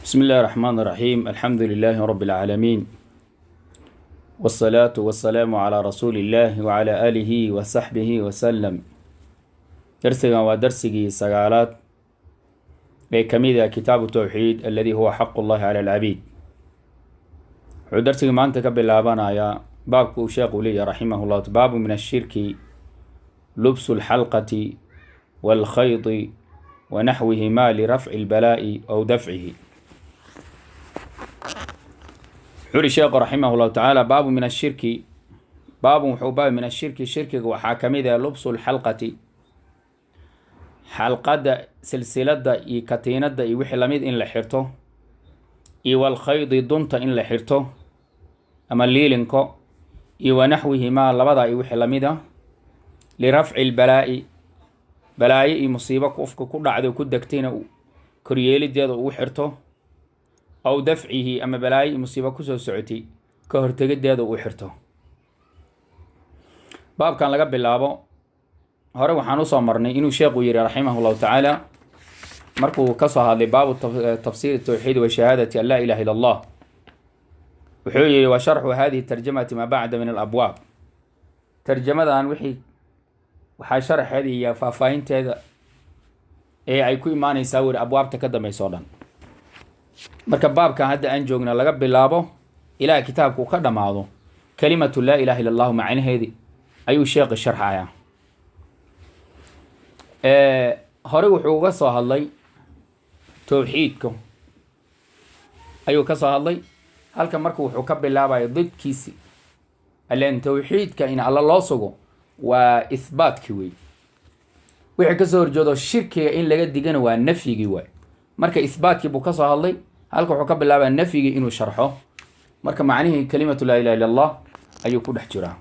بسم الله الرحمن الرحيم، الحمد لله رب العالمين، والصلاة والسلام على رسول الله وعلى آله وصحبه وسلم. Darsigan waa darsigii sagaalaad ee ka mid ah kitaabu towxiid aladi huwa xaq ullahi cala alcabiid. Wuxuu darsigii maanta ka bilaabanayaa baabku uu sheekhu leeyahy raximah llah: baabu min ashirki lubsu lxalqati waalkhaydi wa naxwihima lirafci lbalaa'i aw dafcihi. Wuxuu uhi sheekhu raximah llahu tacaala: baabu min ashirki, baabun wuxuu baab min ashirki, shirkiga waxaa ka mid ah lubsu lxalqati, xalqadda, silsiladda iyo katiinadda iyo wixii lamid in la xirto, iyo walkhaydi, dunta in la xirto ama liilinko, iyo wanaxwihimaa, labadaa iyo wixii lamid ah, lirafci lbalaa'i, balaayo iyo musiibo qofka ku dhacday ku degtayna koryeelideeda ugu xirto, aw dafcihi, ama balaayo iyo musiibo kusoo socotay ka hortegideeda uu xirto. Baabkan laga bilaabo hore waxaan usoo marnay inuu sheekhu yihi raximah llahu tacaala, markuu kasoo hadlay baabu tafsiir towxiid wa shahaadati an laa ilaha illa Allah, wuxuu yihi: wa sharxu hadihi tarjamati maa bacda min alabwaab. Tarjamadan wixii waxaa sharaxeeda iyo faahfaahinteeda ee ay ku imaaneysaa weri abwaabta ka dambeysa o dhan. Marka baabkan hadda aan joogna laga bilaabo ilaa kitaabku ka dhammaado, kalimatu laa ilaha illa allahu macnaheedi ayuu sheekhi sharxayaa. Hore wuxuu uga soo hadlay towxiidka ayuu ka soo hadlay. Halka marka wuxuu ka bilaabaya didkiisi alen towxiidka in Alla loo sugo waa ihbaatkii wey, wixii kasoo horjeedo shirkiga in laga digana waa nafyigii waay. Marka ihbaatkii buu kasoo hadlay, halka wuxuu ka bilaabaya nafyigii inuu sharxo. Marka macnihii kalimatu laa ilaha illa Allah ayuu ku dhex jiraa.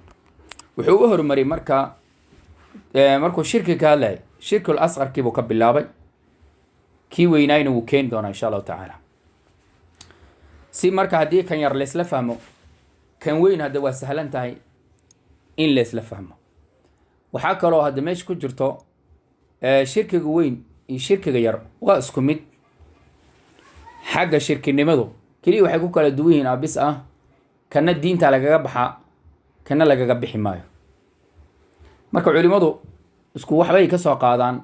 Wuxuu u hormariyay marka markuu shirki ka hadlayay, shirkul asqarkii buu ka bilaabay, kii weynaayna wuu keeni doonaa insha Allahu tacaala. Si marka haddii kan yar laysla fahmo, kan weyn hadda waa sahlan tahay in laysla fahmo. Waxaa kaloo hadda meesha ku jirto, shirkiga weyn iyo shirkiga yar waa isku mid xagga shirkinimadu, keliya waxay ku kala duwan yihiin abis ah kana diinta lagaga baxaa, kana lagaga bixi maayo. Marka culimadu isku waxbay ka soo qaadaan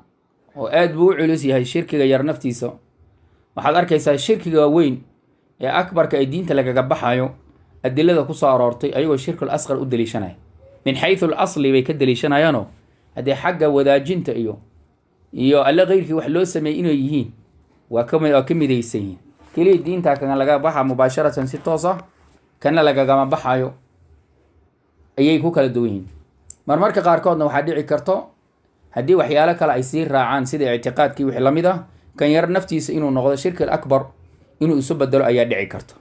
oo aad buu u culus yahay shirkiga yar naftiisa. Waxaad arkaysaa shirkiga weyn ee akbarka ee diinta lagaga baxayo adilada kusoo aroortay ayagoo shirkul asqar u daliishanaya, min xaysu al asli bay ka daliishanayaanoo haddee xagga wadaajinta iyo Alle keyrkii wax loo sameeyey inay yihiin waa ka midaysan yihiin. Keliya diinta kana laga baxa mubaasharatan, si toos ah, kana lagagama baxayo ayay ku kala duwan yihiin. Marmarka qaarkoodna waxaa dhici karto haddii waxyaalo kale ay sii raacaan, sida ictiqaadkii wixii lamid ah, kan yar naftiisa inuu noqdo shirki akbar, inuu isu bedelo ayaa dhici karto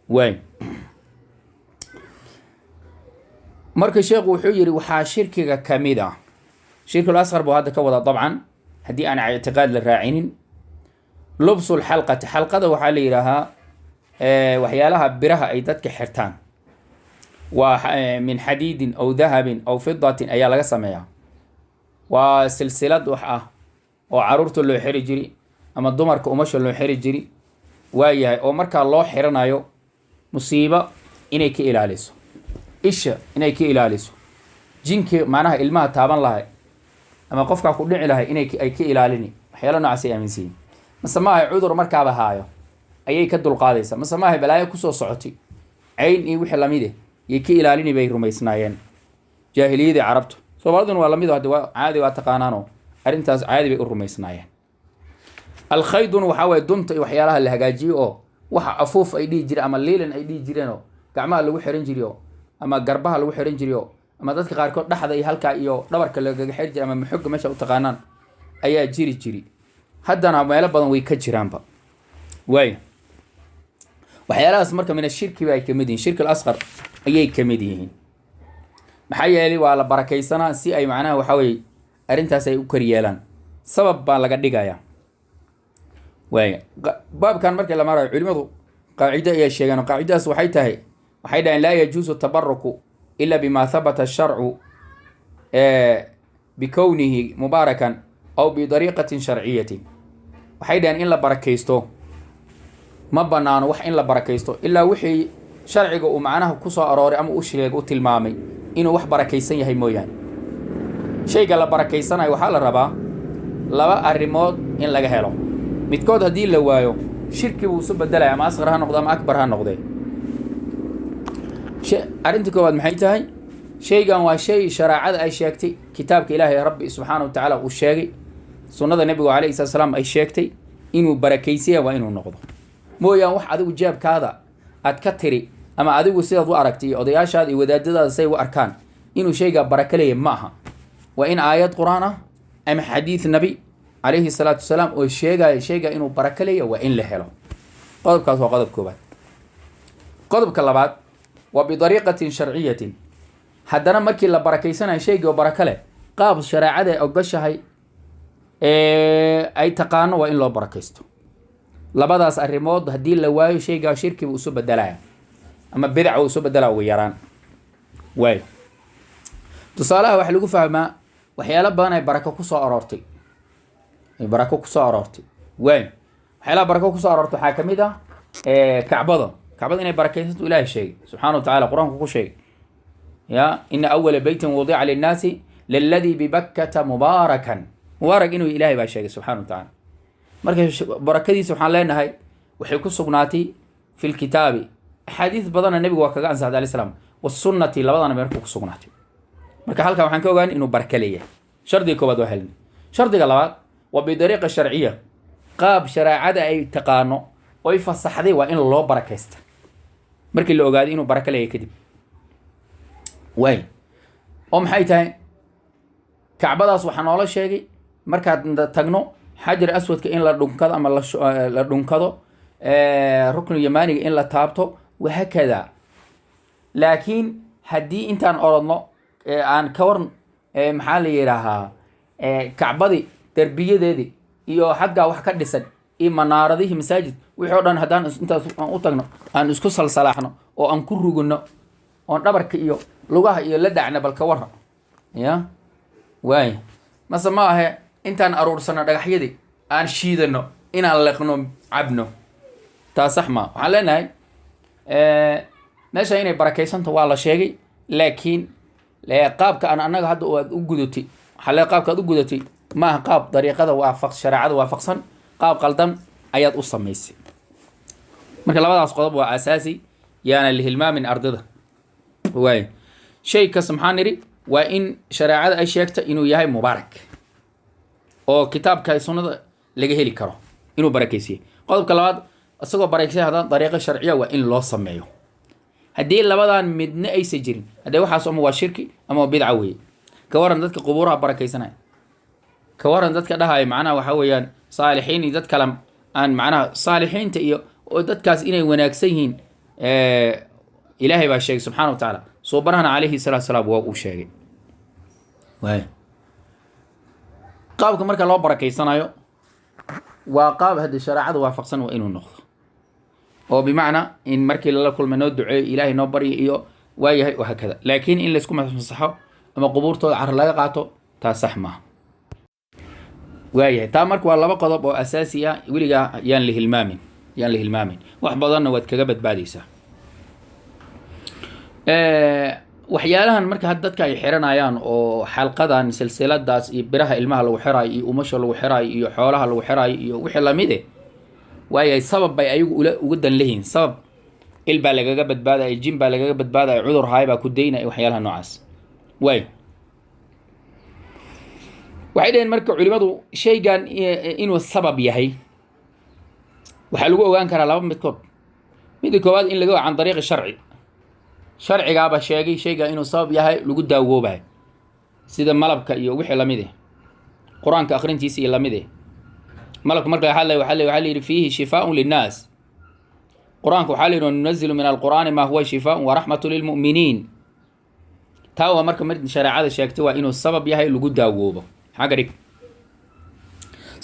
waay. Marka sheekhu wuxuu yihi waxaa shirkiga kamid ah, shirkul asqar buu hadda ka wada dabcan, haddii aan ictiqaad la raacinin, lubsu lxalqati. Xalqada waxaa la yidhaahaa waxyaalaha biraha ay dadka xirtaan, waa min xadiidin aw dahabin aw fidatin ayaa laga sameeyaa. Waa silsilad wax ah oo caruurta loo xiri jiri ama dumarka umasha loo xiri jiri waayahay, oo markaa loo xiranayo musiibo inay ka ilaaliso, isha inay ka ilaaliso, jinki macnaha ilmaha taaban lahay ama qofkaa ku dhici lahay inay ay ka ilaalini. Waxyaala noocaas ay aaminsan yihin. Mase maahay cudur markaaba haayo ayay ka dulqaadaysaa, mase maahay balaayo kusoo socotay, cayn iyo wixii lamid eh yay ka ilaalini bay rumaysnaayeen jaahiliyadii Carabtu. Soomaaliduna waa lamid, hadde waa caadi, waa taqaanaano, arrintaas caadi bay u rumaysnaayeen. Alkhayduna waxaa waye dunta iyo waxyaalaha la hagaajiyo oo waxa afuuf ay dhihi jireen ama liilan ay dhihi jireen oo gacmaha lagu xiran jiriyo ama garbaha lagu xiran jiriyo ama dadka qaarkood dhexda iyo halkaa iyo dhabarka lagaga xiri jiray ama maxoga meesha u taqaanaan ayaa jiri jiri. Haddana meelo badan way ka jiraanba waay waxyaalahaas. Marka min ashirki ba ay kamid yihiin, shirki alasqar ayay kamid yihiin. Maxaa yeelay waa la barakaysanaa si ay macnaha waxaa weye arrintaas ay u koryeelaan, sabab baa laga dhigayaa waaya. Baabkan markii la marayo, culimadu qaacido ayay sheegeen oo qaacidadaas waxay tahay, waxay dhaheen: laa yajuusu tabaruku ila bima habata asharcu bikownihi mubaarakan aw bidariiqatin sharciyatin. Waxay dhaheen in la barakaysto Ma banaano wax in la barakaysto ilaa wixii sharciga uu macnaha ku soo arooray ama u sheegay, u tilmaamay inuu wax barakaysan yahay mooyaane. Shayga la barakaysanayo waxaa la rabaa laba arrimood in laga helo. Midkood haddii la waayo, shirki buu isu bedelaya, ama asqar ha noqdo ama akbar ha noqdee. Arrinta koowaad maxay tahay? Shaygan waa shay shareecada ay sheegtay, kitaabka Ilaahay Rabbi subxaana wa tacaala uu sheegay, sunnada Nebigu calayhi salatu salaam ay sheegtay inuu barakaysaya waa inuu noqdo mooyaan. Wax adigu jeebkaada aad ka tiri ama adigu sidaad u aragtay iyo odayaashaada iyo wadaadadaada say u arkaan inuu shaygaa baraka leeyahy ma aha. Waa in aayad Qur-aan ah ama xadiid Nabi calayhi salaatu wasalaam oo sheegaya shaygaa inuu baraka leeyahy waa in la helo. Qodobkaas waa qodob koobaad. Qodobka labaad waa bidariiqatin sharciyatin. Haddana markii la barakaysanayo shayga oo baraka leh, qaab shareecada ay ogoshahay ee ay taqaano waa in loo barakaysto. Labadaas arrimood haddii la waayo, shaygaa shirkiba isu bedelaya ama bidaca uu isu bedelaya ugu yaraan. Waayo, tusaalaha waxaa lagu fahmaa waxyaalo badan ay barako kusoo aroortay, ay barako kusoo aroortay. Waayo, waxyaalaha barako kusoo aroortay waxaa kamid ah Kacbada. Kacbada inay barakaysanto Ilaahay sheegay subxaana wa tacala, Qur-aanku ku sheegay ya ina awala beytin wudica linnaasi lalladii bibakkata mubaarakan. Mubaarak inuu Ilaahay baa sheegay subxana wa tacaala. Marka barakadiisa waxaan leenahay waxay ku sugnaatay fi lkitaabi, axaadiis badanna Nebigu waa kaga ansaxday alayh salaam, wasunnati, labadana marka ku sugnaatay. Marka halkan waxaan ka ogaanay inuu baraka leeyahay. Shardiga koowaad waa helnay. Shardiga labaad waa bidariiqa sharciya, qaab shareecada ay taqaano oy fasaxday waa in loo barakaysta markii la ogaaday inuu baraka leeyahay kadib. Waay, oo maxay tahay? Kacbadaas waxaa noola sheegay markaad tagno Xajar Aswadka in la dhunkado ama la dhunkado, Ruknu Yamaaniga in la taabto, wahaakada. Laakiin haddii intaan orodno aan ka waran, maxaa la yidhaahaa, Kacbadii derbiyadeedii iyo xaggaa wax ka dhisan iyo manaaradihii masaajid, wixii o dhan haddaan intaas aan u tagno, aan isku salsalaaxno oo aan ku rugino oon dhabarka iyo lugaha iyo la dhacna, bal ka waran ya? Waay, mase ma ahe intaan aruursano dhagaxyadii aan shiidano, inaan leqno, cabno, taa sax ma. Waxaan leenahay meesha inay barakaysanto waa la sheegay, laakiin qaabka aan annaga hadda aad u gudatay, waxaa le qaabka aad u gudatay maaha qaab dariiqada waafaq, shareecada waafaqsan, qaab qaldan ayaad u samaysay. Marka labadaas qodob waa asaasi, yaana la hilmaamin ardada. Waay, shay kasta maxaa nidhi? Waa in shareecada ay sheegta inuu yahay mubaarak oo kitaabka sunnada laga heli karo inuu barakeysiye. Qodobka labaad, isagoo barakeysay haddana dariiqo sharciya waa in loo sameeyo. Haddii labadan midna aysan jirin, haddee waxaas ama waa shirki ama waa bidca weeye. Ka waran dadka qubuuraha barakeysanaya? Ka waran dadka dhahaya macnaha waxaa weeyaan saalixiin iyo dad kale aan macnaha saalixiinta iyo oo dadkaas inay wanaagsan yihiin? Ilaahay baa sheegay subxana wa tacaala, suubanahana calayhi salaatu salaam waa uu sheegay. Waay, qaabka marka loo barakeysanayo waa qaab haddii shareecada waafaqsan waa inuu noqdo, oo bimacnaa in markii lala kulma noo duceeyo, Ilaahay noo baryo iyo waayahay wahaakada. Laakiin in laysku masaxo ama qubuurtooda car laga qaato, taa sax maaha. Waayahay, taa marka waa laba qodob oo asaasi ah. Weligaa yaan la hilmaamin, yaan la hilmaamin. Wax badanna waad kaga badbaadeysaa. Waxyaalahan marka had dadka ay xiranayaan oo xalqadan, silsiladaas iyo biraha ilmaha lagu xiraayo iyo umasha lagu xiraayo iyo xoolaha lagu xiraayo iyo wixii lamid eh, waayahay, sabab bay ayagu ula uga dan leeyihiin. Sabab il baa lagaga badbaadaya, jin baa lagaga badbaadaya, cudur haay baa ku daynaya, waxyaalaha noocaas. Waay, waxay dhaheen marka culimadu shaygan inuu sabab yahay waxaa lagu ogaan karaa laba midkood. Midda koowaad, in laga can dariiqi sharci, sharcigaaba sheegay shayga inuu sabab yahay lagu daawoobayo, sida malabka iyo wixii lamid eh, Qur-aanka akrintiisa iyo lamid eh. Malabka marka laga hadlayo waxaa la yidhi fiihi shifaaun linnaas. Qur-aanka waxaa la yidhi wanunazilu min alqur'aani maa huwa shifaaun waraxmatu lilmu'miniin. Taa waa marka mid shareecada sheegtay, waa inuu sabab yahay lagu daawoobo. Xagga dhig.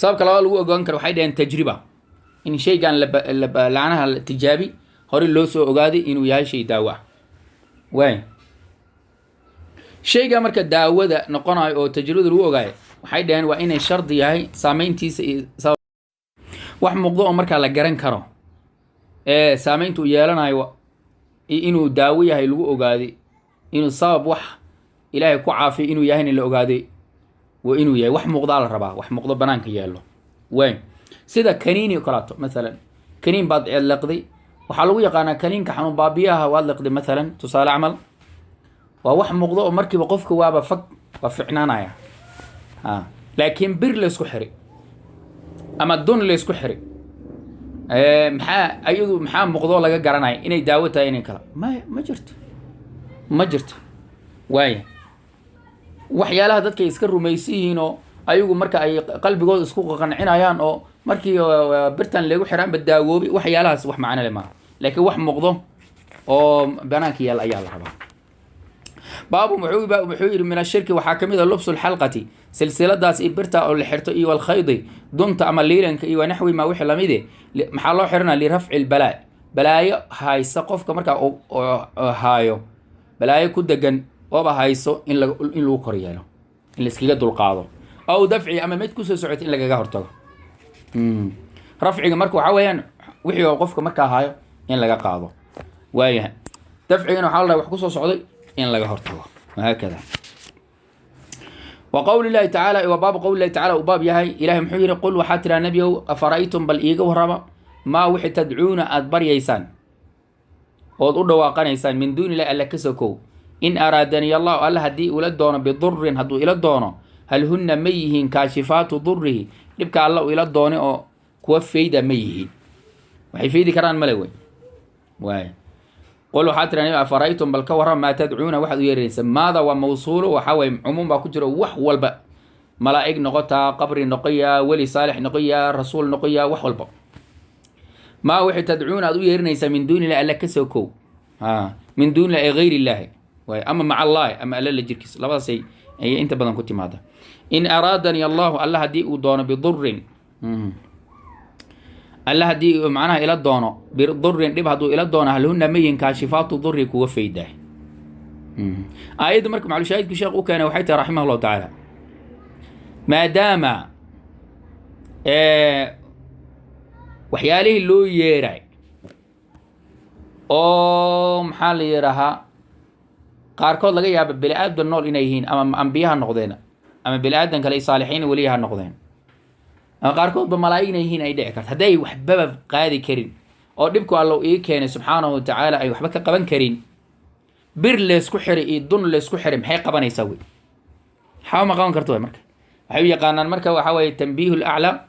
Sababka labaad lagu ogaan karo, waxay dhaheen, tajriba, in shaygan lacnaha la tijaabi hore loo soo ogaaday inuu yahay shay daawo ah. Waay, shayga marka daawada noqonayo oo tajribada lagu ogaayo, waxay dhaheen waa inay shardi yahay saameyntiisa iyo wax muuqdo oo markaa la garan karo. Saameynta uu yeelanayo inuu daawo yahay lagu ogaaday, inuu sabab wax Ilaahay ku caafiyo inuu yahayna la ogaaday, waa inuu yahay wax muuqdaa la rabaa, wax muuqdo banaanka yaallo waay. Sida kaniini o kaleeto, mathalan kaniin baad liqday, waxaa lagu yaqaanaa kaniinka xanuun baabiyaha waad liqday mathalan, tusaale camal, waa wax muuqdo oo markiiba qofka waaba fag waa ficnaanaya. Ha, laakiin bir laysku xiray ama dun laysku xiray, maxaa ayadu maxaa muuqdoo laga garanaya inay daawo tahay inay kala? Maya, ma jirto, ma jirto. Waaya, waxyaalaha dadka ay iska rumaysan yihiin oo ayagu marka ay qalbigooda isku qancinayaan oo markii birtan lagu xiraanba daawoobi, waxyaalahaas wax macno le maaha, laakiin wax muuqdo oo banaanka yaal ayaa la rabaa. Baabu wuxuu yidhi: min ashirki waxaa kamid a lubsu lxalqati, silsiladaas iyo birta oo la xirto, iyo walkhaydi, dunta ama liilanka, iyo wanaxwi maa wixii lamide. Maxaa loo xirana? Lirafci lbalaa, balaayo haysa qofka markaa haayo, balaayo ku degan ooba hayso in lagu kor yeelo, in la iskaga dulqaado, aw dafci, ama mid kusoo socota in lagaga hortago. Rafciga marka waxaa weeyaan wixii oo qofka markaa hayo in laga qaado, waayahay. Dafcigana waxaa la dhaha wax kusoo socday in laga hortago, wahaakada. Wa qowli llahi tacaala, wa baabu qowli llahi tacala uu baab yahay. Ilahay muxuu yihi? Qul, waxaa tiraa nebiow: afara'aytum, bal iiga warrama, maa wixii tadcuuna aada baryaysaan ood u dhawaaqanaysaan, min duuni illahi, Alla ka sokow, in araadaniy Allahu, Alla haddii ula doono, bidurin, hadduu ila doono, hal hunna ma yihiin kaashifaatu durihi, dhibka Alla uu ila doonay oo kuwa fayda ma yihiin? Waxay faydi karaan male wey. Waay, qul, waxaa tira: afara'aytum, bal ka warrama, maa tadcuuna, waxaad u yeeraysa. Maada waa mawsuulo, waxaa waye cumuum baa ku jiro, wax walba, malaa'ig noqotaa, qabri noqoyaa, weli saalix noqoyaa, rasuul noqoyaa, wax walba. Maa wixii tadcuuna aad u yeerinaysaa min duuni illahi, Alla ka sokow, a min duuni illahi ay gayr illaahi waay, ama maca Allahi, ama Alla la jirkiisa, labadaasay ayay inta badan ku timaada. In araadani Allahu, Alla haddii uu doono, bidurin, Alla haddii uu macnaha ila doono, bidurin, dhib hadduu ila doono, hal hunna ma yihin kaashifaatu duri, kuwa faydaa? Aayadda marka maclushaahidku sheekh u keenay waxay tahay, raximah Allahu tacaala, maadaama waxyaalihii loo yeeray oo maxaa la yidhaahaa qaarkood laga yaaba bini aadam nool inay yihiin, ama ambiye ha noqdeen, ama bini aadan kale saalixiin weliya ha noqdeen, ama qaarkoodba malaa'ig inay yihiin ay dhici karto, hadday waxbaba qaadi karin oo dhibku Alla ii keenay subxaanahu watacaala ay waxba ka qaban karin, bir laysku xiray iyo dun laysku xiray maxay qabanaysaa wey? Waxba ma qaban karto wey. Marka waxay u yaqaanaan marka waxaa weeye tanbiihu laclaa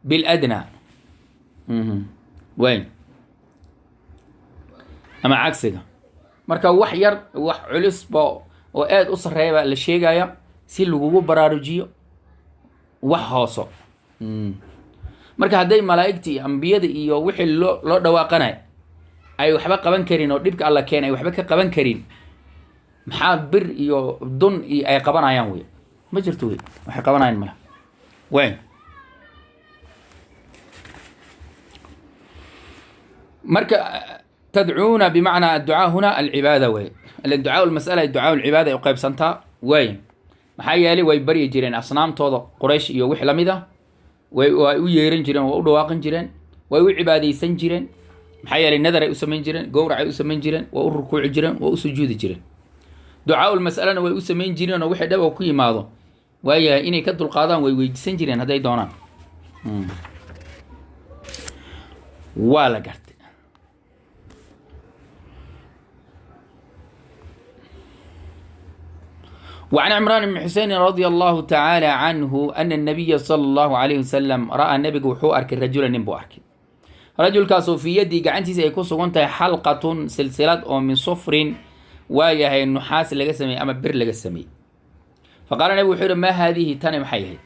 biladnaa way ama cagsiga. Marka wax yar, wax culisba oo aada u sarreeya baa la sheegaya si lagugu baraarujiyo wax hooso. Marka hadday malaa'igta iyo ambiyada iyo wixii loo dhawaaqanay ay waxba qaban karin oo dhibka Alla keen ay waxba ka qaban karin, maxaa bir iyo dun iyo ay qabanayaan wey? Ma jirto wey, waxay qabanayaan mala way. Marka tadcuuna bimacnaa adducaa huna alcibaada wey, ducaa lmasala, ducaa lcibaada ay u qaybsantaa way. Maxaa yeelay way baryi jireen asnaamtooda Quraysh iyo wix lamid ah, way u yeeran jireen, waa u dhawaaqan jireen, way u cibaadaysan jireen. Maxaa yeelay nadaray u samayn jireen, gowracay u samayn jireen, waa u rukuuci jireen, waa u sujuudi jireen. Ducaa ulmas'alana way u samayn jireen oo wixii dhab oo ku yimaado waayahay inay ka dulqaadaan way weydiisan jireen hadday doonaan. Waa la gartay. وعن عمران بن حسين رضي الله تعالى عنه أن النبي صلى الله عليه وسلم رأى النبي وxuu arkay رaجuلا, nin buu arkay, rajulkaasoo fii yadii, gacantiisa ay ku sugan tahay, xalqatun, silsilad oo min sufrin, waayahay, nuxaas laga sameeyey ama bir laga sameeyey. Faqaala nabigu wuxuu yihi: maa haadihi, tani maxay ahayd?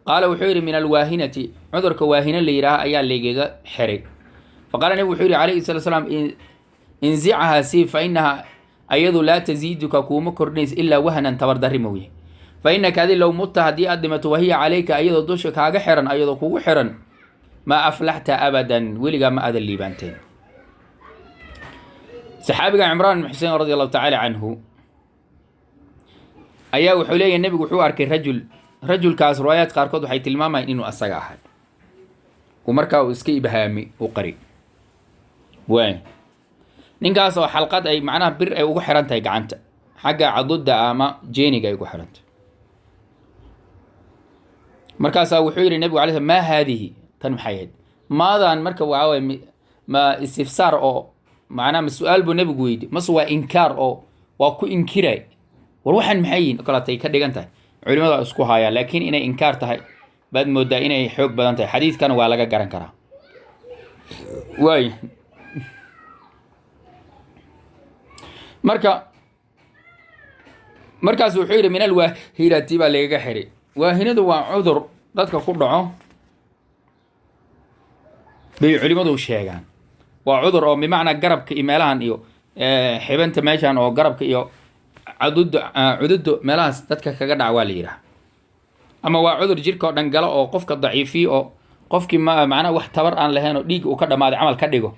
Qaala, wuxuu yidhi: min alwaahinati, cudurka waahina la yidhaaha ayaa laygaga xiray. Faqaala nabigu wuxuu yihi calayhi salatu salaam: inzichahaa, si fa inaha, ayadu, laa tasiiduka, kuuma kordhinayso, ilaa wahnan, tabardarri mooye. Fa inaka adi low mutta, haddii aad dhimato, wahiya calayka, ayadoo dusha kaaga xiran, ayadoo kugu xiran, maa aflaxta abadan, weligaa ma aadan liibaanteen. Saxaabiga Cimraan ibn Xuseen radi Allahu tacaala canhu ayaa wuxuu leeyahy nebigu wuxuu arkay rajul. Rajulkaas riwaayaad qaarkood waxay tilmaamayaan inuu asaga ahay. Uu markaa uu iska ibhaami u qari waay. Ninkaas oo xalqad ay, macnaha bir ay ugu xiran tahay gacanta, xagga caduda ama jeeniga ay ugu xiran tahay. Markaasaa wuxuu yidhi nebigu alay sl: "Maa haadihi?" Tan maxay ahayd? Maadan marka waxaa waye ma istifsaar oo macnaha ma su-aal buu nebigu weydi, mase waa inkaar oo waa ku inkiray? War waxaan maxay yihin kaleetay ka dhigan tahay. Culimada isku hayaan, laakiin inay inkaar tahay baad moodaa inay xoog badan tahay. Xadiidkana waa laga garan karaa waay. Marka markaas wuxuu yidhi: "Min alwaahirati baa lagaga xiray." Waahinadu waa cudur dadka ku dhaco bay culimadu sheegaan. Waa cudur oo bimacnaa garabka iyo meelahan iyo xibanta meeshan oo garabka iyo cadudo, cududo, meelahaas dadka kaga dhaca waa la yidhaha. Ama waa cudur jirka oo dhan galo oo qofka daciifiyo, oo qofkii ma macnaha wax tabar aan lahayn oo dhiig uu ka dhamaaday camal ka dhigo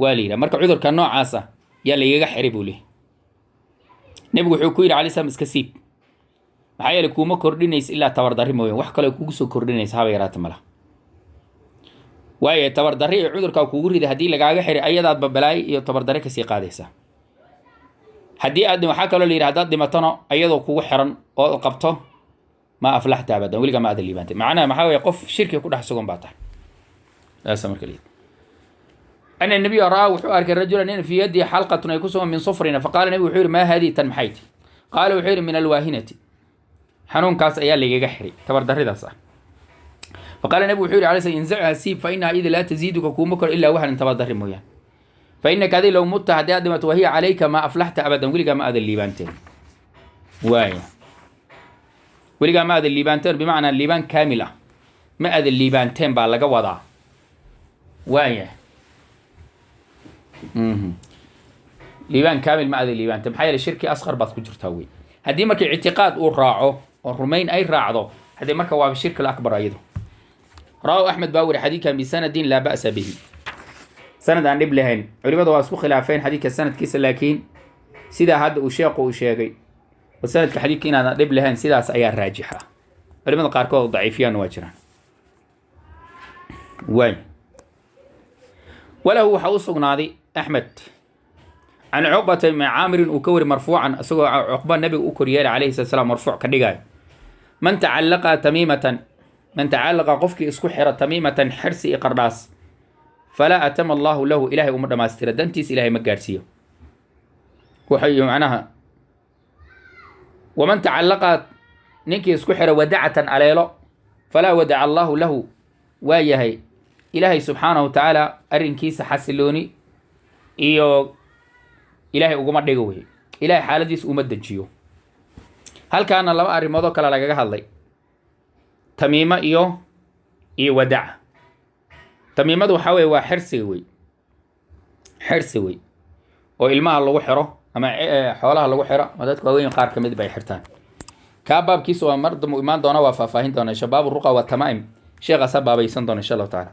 waa la yidhaha. Marka cudurka noocaas ah yaa lagaga xiray buu leeyahy. Nebigu wuxuu ku yidhi alay slam: "Iska siib, maxaa yeelay kuuma kordhinaysa ilaa tabardarri mooyaan, wax kaloo kugu soo kordhinaysa haba yaraata malaha." Waayo tabardarri ee cudurkaa kugu riday haddii lagaaga xiray, ayadaadba balaayo iyo tabardarri kasii qaadaysaa. Haddii aad, waxaa kaloo la yidhi, haddaad dhimatona ayadoo kugu xiran oo qabto, ma aflaxta abadan, weligaa ma aadan liibaantay. Macnaha maxaa weeye? Qof shirki ku dhex sugan baa tahay. Saasa marka la yidhi. Ana nabiya ra'aa, wuxuu arkay rajulan, nin, fii yadihi xalqatun ay ku sugan min sufrina. Faqaala, nebigu wuxuu yidhi: "Maa haadihi?" Tan maxay ti? Qaala, wuxuu yidhi: "Min alwaahinati, xanuunkaas ayaa lagaga xiray, tabardarridaas ah." Faqaala, nebigu wuxuu yidhi alay sl: "Inzachaa, siib, fa inaha ida laa taziiduka, kuuma kor ilaa wahnan, tabardarri mooyaan. Fa inaka adi low mutta, haddii aad dhimato, wahiya calayka, maa aflaxta abadan, weligaa ma aadan liibaanteen." Waaya, weligaa ma aadan liibaanteen, bimacnaa liibaan kaamil ah ma aadan liibaanteen baa laga wadaa. Waaya, liibaan kaamil ma aadan liibaanteen, maxaa yeelay shirki asqar baad ku jirtaa wey. Haddii marka ictiqaad uu raaco oo rumayn ay raacdo, haddii marka waaba shirki akbar ayado. Rawahu Axmed baa weri xadiidkan bisanadin laa ba'sa bihi, sanad aan dhib lahayn. Culimada waa isku khilaafeen xadiidka sanadkiisa, laakiin sidaa hadda uu sheekhu uu sheegay oo sanadka xadiidka inaadan dhib lahayn, sidaas ayaa raajix ah. Culimada qaarkood oo daciifiyaan waa jiraan. Waay, walahu, waxaa u sugnaaday Axmed can Cuqbata ibni Caamirin uu ka wari marfuucan, isagoo Cuqba nabiga u koryeelay calayhi salatu salaam marfuuc ka dhigayo: man tacalaqa tamiimatan, man tacalaqa, qofkii isku xira, tamiimatan, xirsi iyo qardhaas, falaa atama allahu lahu, ilahay uma dhamaystira dantiis, ilahay ma gaadhsiiyo. Waxay macnaha waman tacalaqa, ninkii isku xira, wadacatan, aleelo, falaa wadaca allahu lahu, waa yahay, ilaahay subxaanahu wa tacaala arrinkiisa xasilooni iyo ilaahay uguma dhigo wey, ilahay xaaladiisa uma dejiyo. Halkaana laba arrimoodoo kale lagaga hadlay, tamiimo iyo wadaca. Tamiimadu waxaa weye waa xirsiga wey, xirsi wey oo ilmaha lagu xiro ama xoolaha lagu xiro ama dadka waaweyn qaar ka mid ba ay xirtaan. Kaa baabkiisa waa mar dambu imaan doona, waa faahfaahin doona shabaabu ruqa wa tamaa'im, sheekhaasa baabaysan doona insha Allahu tacaala.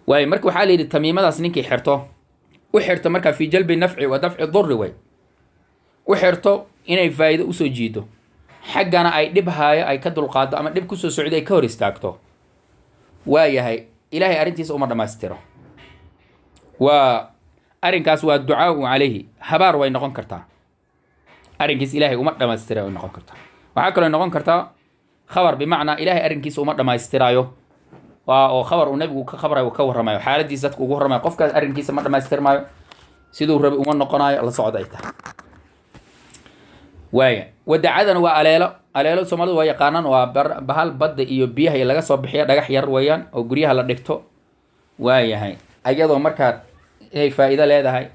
Waayo, marka waxaa la yidhi tamiimadaas ninkii xirto, u xirto marka fi jalbi nafci wa dafci durri way, u xirto inay faa'iido usoo jiido, xaggana ay dhib haayo ay ka dulqaado ama dhib kusoo socdo ay ka hor istaagto, waa yahay, ilaahay arrintiisa uma dhammaystiro. Waa arrinkaas waa ducaau calayhi, habaar way noqon kartaa. Arrinkiis ilaahay uma dhammaystira way noqon kartaa. Waxaa kaloo noqon kartaa khabar, bimacnaa ilaahay arrinkiisa uma dhammaystiraayo, waa oo khabar uu nabigu ka khabrayo, ka warramayo xaaladiisa, dadku ugu warramayo. Qofkaas arrinkiisa ma dhammaystirmaayo, siduu rabi uma noqonayo, la socda ay tahay. Waaya, wadacadana waa aleelo. Aleelo Soomaalidu waa yaqaanaan, waa bahal badda iyo biyaha iyo laga soo bixiyo, dhagax yar weeyaan oo guryaha la dhigto. Waayahay, ayadoo markaa inay faa'iido leedahay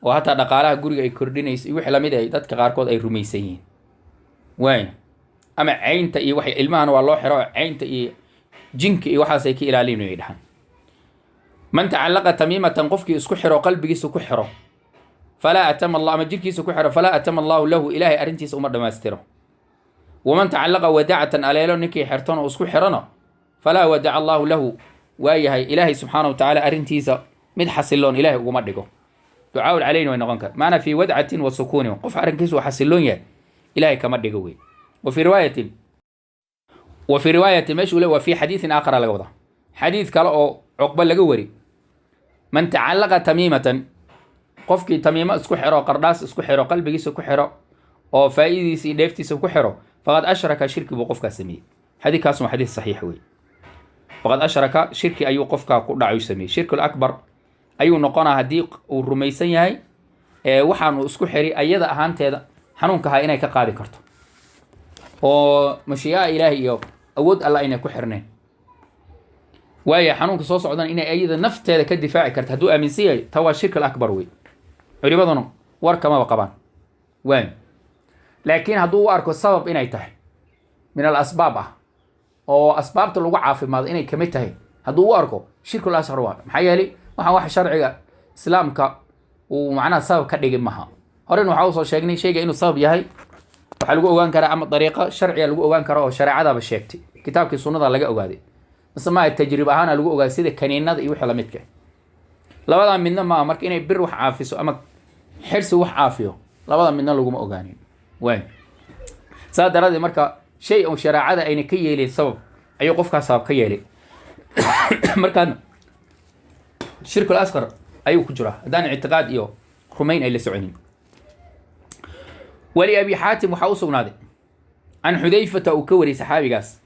oo hataa dhaqaalaha guriga ay kordhinayso iyo wixii lamid ay dadka qaarkood ay rumaysan yihiin. Waaya, ama caynta iyo wax ilmahana waa loo xiro oo caynta iyo jinka iyo waxaasay ka ilaalin ay dhahaan. Man tacalaqa tamiimatan, qofkii isku xiro, qalbigiisa ku xiro, falaa atama Allah, ama jirkiisa ku xiro, falaa atama Allahu lahu, ilaahay arrintiisa uma dhammaystiro. Waman tacalaqa wadacatan, aleelo ninkii xirtona oo isku xirano, falaa wadaca Allahu lahu, waayahay, ilaahay subxaana wa tacaala arrintiisa mid xasiloon ilaahay uguma dhigo. Ducaaul calayna way noqon kar, maanaa fii wadcatin wa sukuunin, qof arrinkiisa uu xasiloon yahay ilaahay kama dhigo wey. Wa fii riwaayatin, wa fii riwaayatin, meeshuu le wa fii xadiisin aakhara laga wadaa. Xadiid kale oo Cuqba laga wari: "Man tacallaqa tamiimatan", qofkii tamiimo isku xiro, qardhaas isku xiro, qalbigiisa ku xiro oo faa'iidiisa iyo dheeftiisa ku xiro, "faqad ashraka", shirki buu qofkaas sameeyey. Xadiidkaas waa xadiid saxiix wey. "Faqad ashraka", shirki ayuu qofkaa ku dhacay, sameeyey. Shirkul akbar ayuu noqonaa haddii uu rumaysan yahay waxaanu isku xiri ayada ahaanteeda xanuunka ahaa inay ka qaadi karto, oo mashii'a Ilaahi iyo awood Alla aynay ku xirnayn, waaya xanuunka soo socdana inay ayada nafteeda ka difaaci karto hadduu aaminsan yahay, ta waa shirkul akbar wey. Culimaduna war kamaba qabaan waay. Laakiin hadduu u arko sabab inay tahay min al asbaab ah, oo asbaabta lagu caafimaado inay kamid tahay hadduu u arko, shirkul asqar waa. Maxaa yeelay, waxaan wax sharciga Islaamka uu macnaha sabab ka dhigin maha. Horena waxaa usoo sheegnay, shayga inuu sabab yahay waxaa lagu ogaan karaa ama dariiqo sharciga lagu ogaan karo oo shareecadaba sheegtay, kitaabkii sunnada laga ogaaday, mise maa tajriib ahaana lagu ogaaday, sida kaniinada iyo wixii lamidka. Labadaa midna maaha. Marka inay bir wax caafiso ama xirsi wax caafiyo, labada midna laguma ogaanin waay. Saa daraadeed marka shay oo shareecada ayna ka yeelin sabab ayuu qofkaas sabab ka yeelay, markaana shirkul asqar ayuu ku jiraa haddaan ictiqaad iyo rumayn ay la soconin. Wali Abi Xaatim waxaa u sugnaaday can Xudayfata uu ka wariyey saxaabigaas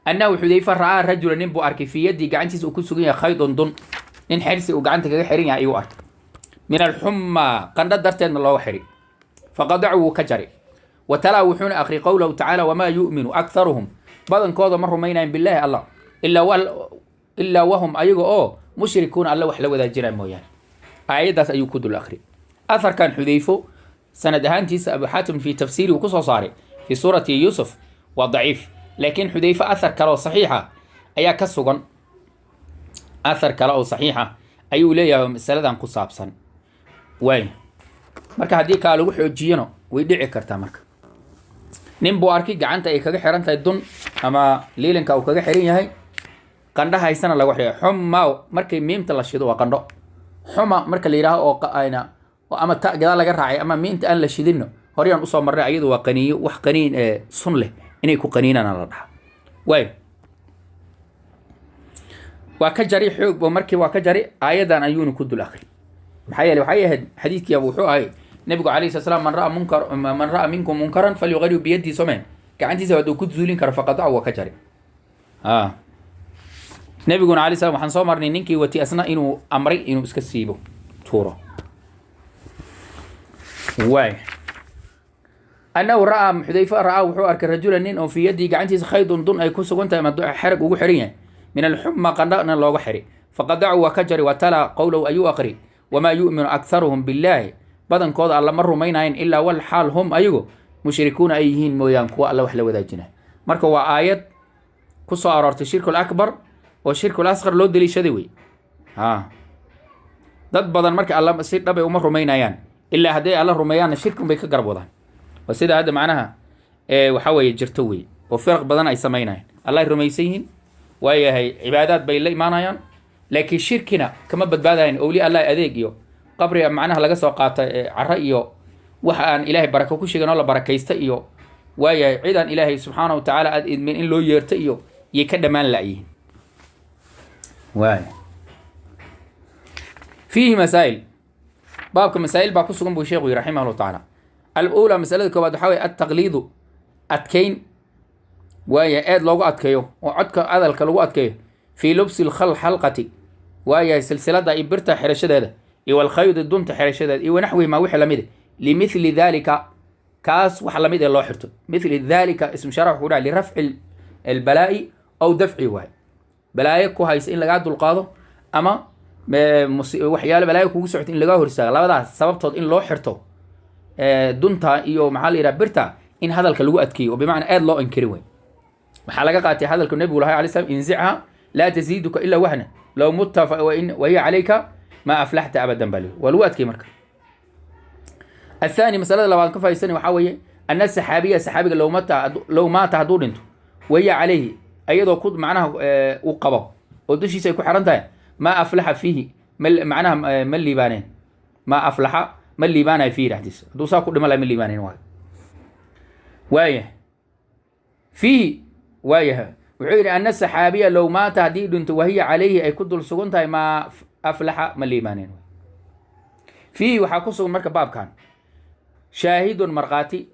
annahu Xudayfa ra'aa rajula, nin buu arkay, fii yaddii, gacantiisa uu ku sugan yahay, khaydun, dun, nin xersi uu gacanta kaga xiran yahay ayuu arkay, min alxumaa, qandho darteedna looga xiri. Faqadacu, wuu ka jari. Wa talaa, wuxuuna akhriyay qowlahu tacaala: "Wamaa yu'minu akharuhum", badankooda ma rumaynayan, "billaahi", Allah, "ilaa wahum", ayaga oo, "mushrikuuna", Alla wax la wadaajinaa mooyaane. Aayaddaas ayuu ku dul akhriyay. Atharkan Xudayfo sanad ahaantiisa Abu Xaatim fi tafsiiri uu kusoo saaray fi suurati Yuusuf waa daciif, laakiin Xudayfe athar kale oo saxiixa ayaa ka sugan. Athar kale oo saxiixa ayuu leeyahay oo masaladan ku saabsan waay. Marka haddii kaa lagu xoojiyana way dhici kartaa. Marka nin buu arkay gacanta ay kaga xiran tahay dun ama liilinka uu kaga xiran yahay, qandho haysana lagu xiray. Xuma markay miimta la shido waa qandho. Xuma marka la yidhaaho oo ayna ama ta gadaal laga raacay ama miinta aan la shidinno, horyaan usoo marnay, ayadu waa qaniyo, wax qaniin ee sun leh inay ku qaniinana la dhaha waay. Waa ka jari xoog markii waa ka jari, aayadan ayuuna ku dul akri. Maxaa yeelay, waxay ahayd xadiidkii wuxuu ahay nabigu calayhi sala slam: "Man ra'a munkar, man ra'a minkum munkaran falyughayyiru biyadihi", someen gacantiisa hadduu ku zuulin karo. Faqadacu, waa ka jari. A nabiguna alay slam waxaan soo marnay ninkii wati asna inuu amray inuu iska siibo, tuuro waay. Annahu ra'aa, Xudayfa ra'aa, wuxuu arkay rajula, nin oo fii yaddii, gacantiisa, khaydun, dun ay ku sugan tahay ama xerag ugu xiran yahay, min alxuma, qandhana looga xiri. Faqadacu, waa ka jari. Wa talaa qowlahu ayuu aqri: "Wamaa yu'minu akharuhum billaahi", badankooda Alla ma rumaynayan, "ilaa wal xaal hum", ayagu, "mushrikuuna" ay yihiin mooyaan, kuwa Alla wax la wadaajinaya. Marka waa aayad ku soo aroortay shirkul akbar oo shirkul asqar loo daliishaday wey. Ha dad badan marka Alla si dhabay uma rumaynayaan, ilaa hadday Alla rumeeyaanna shirkun bay ka garab wadaan. Waa sida hadda macnaha waxaa weeye jirto wey, oo firaq badan ay samaynayaan. Alla ay rumaysan yihiin, waayahay, cibaadaad bay la imaanayaan, laakiin shirkina kama badbaadayan. Owliya Allah adeeg iyo qabriga macnaha laga soo qaata caro iyo waxa aan Ilaahay barako ku sheegin oo la barakaysta iyo, waayahay, cid aan Ilaahay subxaana wa tacaala aad idmin in loo yeerto iyo yay ka dhammaan la'yihiin waay. Fiihi masaa'il, baabka masaa'il baa ku sugan buu sheekhu yihi raximah llahu tacaala. Al-uulaa, masalada koowaad waxaa weye altaqliidu, adkeyn, waayahay, aad loogu adkeeyo oo codka adalka lagu adkeeyo, fii lubsi lkhal xalqati, waayahay, silsilada iyo birta xirashadeeda iyo walkhaydi, dunta xirashadeeda iyo wanaxwihi maa, wixii lamid, limithli dalika, kaas wax lamid ee loo xirto. Mithli dalika ism sharax wuxuu dhahay lirafci albalaa'i aw dafci, waay balaayo ku haysa in lagaa dulqaado ama waxyaalo balaayo kugu socto in lagaa hor istaago, labadaas sababtood in loo xirto dunta iyo maxaa la yidhaha birta, in hadalka lagu adkeeyo oo bimacnaa aad loo inkiri wey. Waxaa laga qaatay hadalka nebigu lahay alay slam: "Inzichaa laa taziiduka ilaa wahna, low mutta wahiya calayka maa aflaxta abadan." Baa lihi waa lagu adkeeyey. Marka athaani, masalada labaad ka faa'iidaysanay waxaa weeye ana saxaabiya, saxaabiga, low maata, hadduu dhinto, wahiya calayhi, ayadoo ku macnaha uu qabo oo dushiisa ay ku xiran tahay, maa aflaxa fiihi, macnaha ma liibaaneen, maa aflaxa, ma liibaanayo, fiihi, dhexdiisa, hadduu saa ku dhima lahay ma liibaaneen. Waayo, waaya fiihi, waayaha. Wuxuu yidhi ana saxaabiya low maata, haddii dhinto, wahiya calayhi ay ku dul sugan tahay, maa aflaxa, ma liibaaneen. Fiihi waxaa ku sugan marka baabkan shaahidun, markhaati,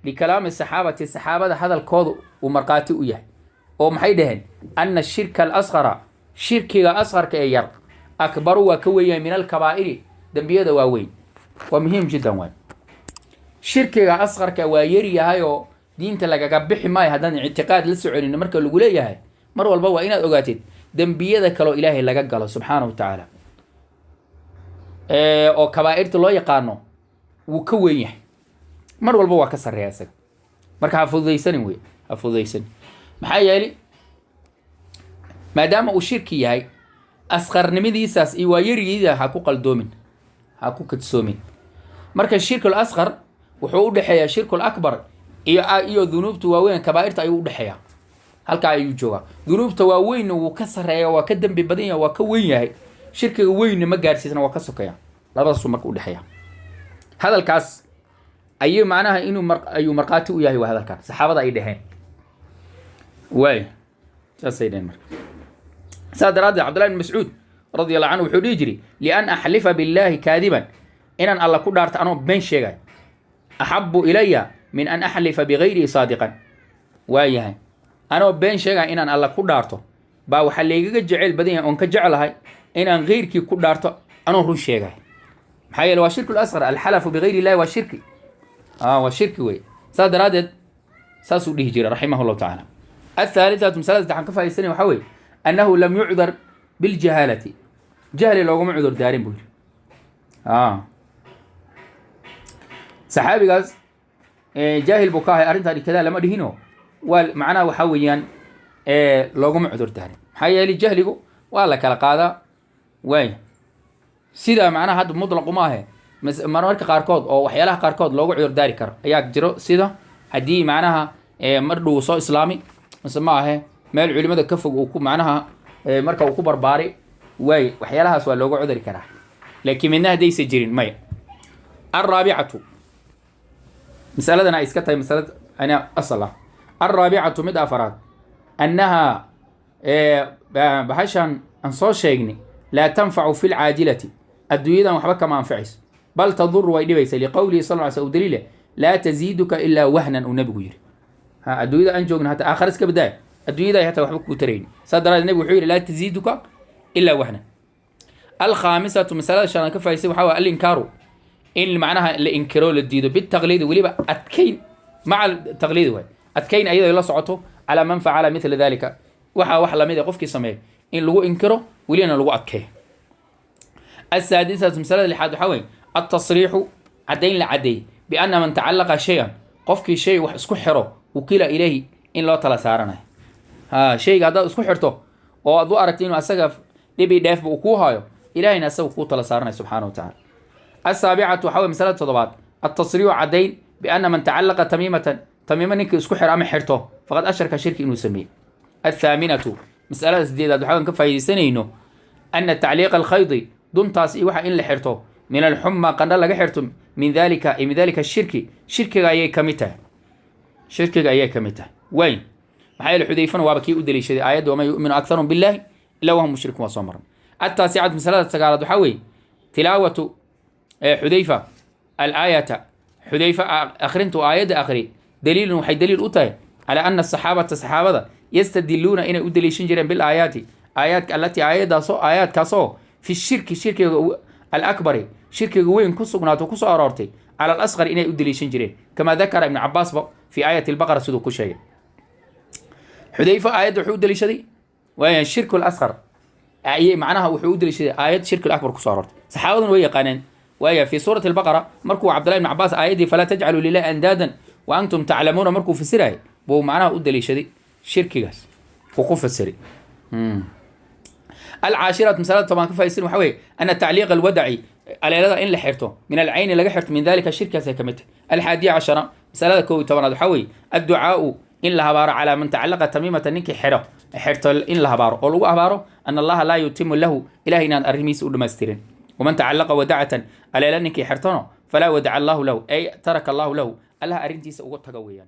likalaami saxaabati, saxaabada hadalkooda uu markhaati u yahay. Oo maxay dhaheen? Ana shirka alasqara, shirkiga asqarka ee yar, akbaru, waa ka weyn yahay, min alkabaa'iri, dembiyada waaweyn. Waa muhiim jiddan waay. Shirkiga asqarka waa yar yahay oo diinta lagaga bixi maayo haddaan ictiqaad la soconin. Marka lagu leeyahay, mar walba waa inaad ogaatid dembiyada kaloo Ilaahay laga galo subxaana wa tacaala oo kabaa'irta loo yaqaano wuu ka weyn yahay, mar walba waa ka sarreeya isaga. Marka ha fududaysanin wey, ha fududaysanin. Maxaa yeelay, maadaama uu shirki yahay, asqarnimadiisaas iyo waa yarigiida ha ku qaldoomin, ha ku kadsoomin. Marka shirkul asqar wuxuu u dhexeeyaa shirkul akbar iyo dunuubta waaweyn, kabaa'irta ayuu udhexeeyaa, halkaa ayuu joogaa. Dunuubta waaweynna wuu ka sarreeya, waa ka dembi badan yahay, waa ka weyn yahay. Shirkiga weynna ma gaarsiisna, waa ka sokeeya. Labadaasuu marka udhexeeya. Hadalkaas ayuu macnaha inuu ayuu markhaati u yahay, waa hadalkan saxaabada ay dheheen waay, saasay dheheen. Marka saas daraaddeed Cabdullahi bin Mascuud radi Allahu canhu wuxuu dhihi jiray: lian axlifa billahi kaadiban, inaan Alla ku dhaarto anoo been sheegayo, axabu ilaya min an axlifa bigayrihi saadiqan. Waa yahay, anoo been sheegaya inaan Alla ku dhaarto baa waxaa laygaga jeceyl badan yahay oon ka jeclahay inaan keyrkii ku dhaarto anoo run sheegay. Maxaa yeele, waa shirku lasqar. Alxalafu bigayri illahi waa shirki, waa shirki wey. Saas daraaddeed saasuu dhihi jiray raximah llahu tacaala. Athaalithatu, masalada saddexaan ka faaidaysanaya waxaa weeye annahu lam yucdar biljahaalati, jahli looguma cudur daarin buu yidhi. Saxaabigaas jaahil buu ka ahay arrintan kadaa lama dhihino. Waa macnaha waxaa weeyaan looguma cudur daarin. Maxaa yeelay, jahligu waa la kala qaadaa waay. Sida macnaha hadda mutlaqu ma ahe, marmarka qaarkood oo waxyaalaha qaarkood loogu cudur daari karo ayaa jiro, sida haddii macnaha mar dhow soo islaami mise ma ahe meel culimada ka fog uu ku macnaha marka uu ku barbaaray waay, waxyaalahaas waa looga cuduri karaa. Laakiin midna haddaysa jirin, maya. Alraabicatu, masaladana ay iska tahay masalad ana asal ah. Alraabicatu, mid afaraad, annaha bahashan aan soo sheegnay laa tanfacu fi lcaajilati, adduunyadan waxba kama anficayso, bal taduru, way dhibaysa, liqowlihi sal ly sl u daliile: laa taziiduka ilaa wahnan, uu nabigu yidhi. Ha adduunyada aan joogno, hata aakhara iska badaaya, adduunyada ay hataa waxba kuu tarayni. Saa daraadeed nabigu wuxuu yidhi: laa taziiduka ilaa wahnan. Alkhaamisatu, masalada shanaad ka faa'idaysay waxaa waye alinkaaru, in macnaha la inkiro, la diido, bitaqliidi, weliba adkayn, maca taqliidi waay, adkayn ayadoo la socoto, calaa man facala mithla dalika, waxaa wax lamid a qofkii sameeya in lagu inkiro, welina lagu adkeeyo. Asaadisatu, masalada lixaad waxaa weye altasriixu, caddayn la caddeeyey, bianna man tacalaqa shay-an, qofkii shay wax isku xiro, wukila ilayhi, in loo tala saaranayo. Ha shayga haddaad isku xirto oo aad u aragto inuu asaga dhibi dheefba uu kuu hayo, Ilahayna asaga kuu tala saaranaya subxaana wa tacala. Asaabicatu waxaa weye masalada toddobaad altasriixu, caddayn, bianna man tacalaqa tamiimatan, tamiimo ninkii isku xiro ama xirto, faqad ashraka, shirki inuu sameeyey. Athaaminatu, masalada sideedaad waxaan ka faa'iidaysanayno ana tacliiqa alkhaydi, duntaas iyo waxa in la xirto, min alxuma, qandho laga xirto, min dalika shirki, shirkiga ayay ka mid tahay, shirkiga ayay ka mid tahay waay. Maxaa yeele, Xudayfana waaba kii u daliishaday aayadda: wamaa yu'minu aktharuhum billahi ilaa wahum mushrikuun. Waa soo maran. Attaasicatu, masalada sagaalaad waxaa weeye tilaawatu Xudayfa alaayata, Xudayfa akhrintu aayadda akhri, daliilun, waxay daliil u tahay, calaa ana asaxaabata, saxaabada, yastadiluuna, inay u daliishan jireen, bilaayaati, aayaadka, allatii, aayadaasoo, aayaadkaasoo, fi shirki, shirkiga, alakbari, shirkiga weyn ku sugnaato, kusoo aroortay, cala alasqar inay u daliishan jireen, kamaa dakara Ibnu Cabaasba fi aayati albaqara, siduu ku sheegay Xudayfa aayadda wuxuu u daliishaday waaya shirku lasqar ayay macnaha wuxuu u daliishaday aayad shirki akbar kusoo aroortay. Saxaabaduna way yaqaaneen waaya fi suurati albaqara markuu Cabdullahi ibn Cabaas aayaddii falaa tajcaluu lilahi andaadan wa antum taclamuuna markuu fasirayay buu macnaha u daliishaday, shirkigaas uu ku fasiray. Alcaashiratu, masalada toban ka faa'iidaysan waxa weeye ana tacliiqa alwadaci, aleelada in la xirto, min alcayni laga xirto, min dalika, shirkaas ay ka mid tahay. Alxaadiya cashara, masalada 11aad waxaa weeye adducaau, in la habaaro, calaa man tacalaqa tamiimata, ninkii xidho xirto in la habaaro oo lagu habaaro, an Allaha laa yutimu lahu, Ilahay inaan arrimihiisa u dhammaystirin. Waman tacalaqa wadacatan, aleela ninkii xirtano, falaa wadaca Allahu lahu, ay taraka Allahu lahu, Allah arrintiisa uga taga weeyaan.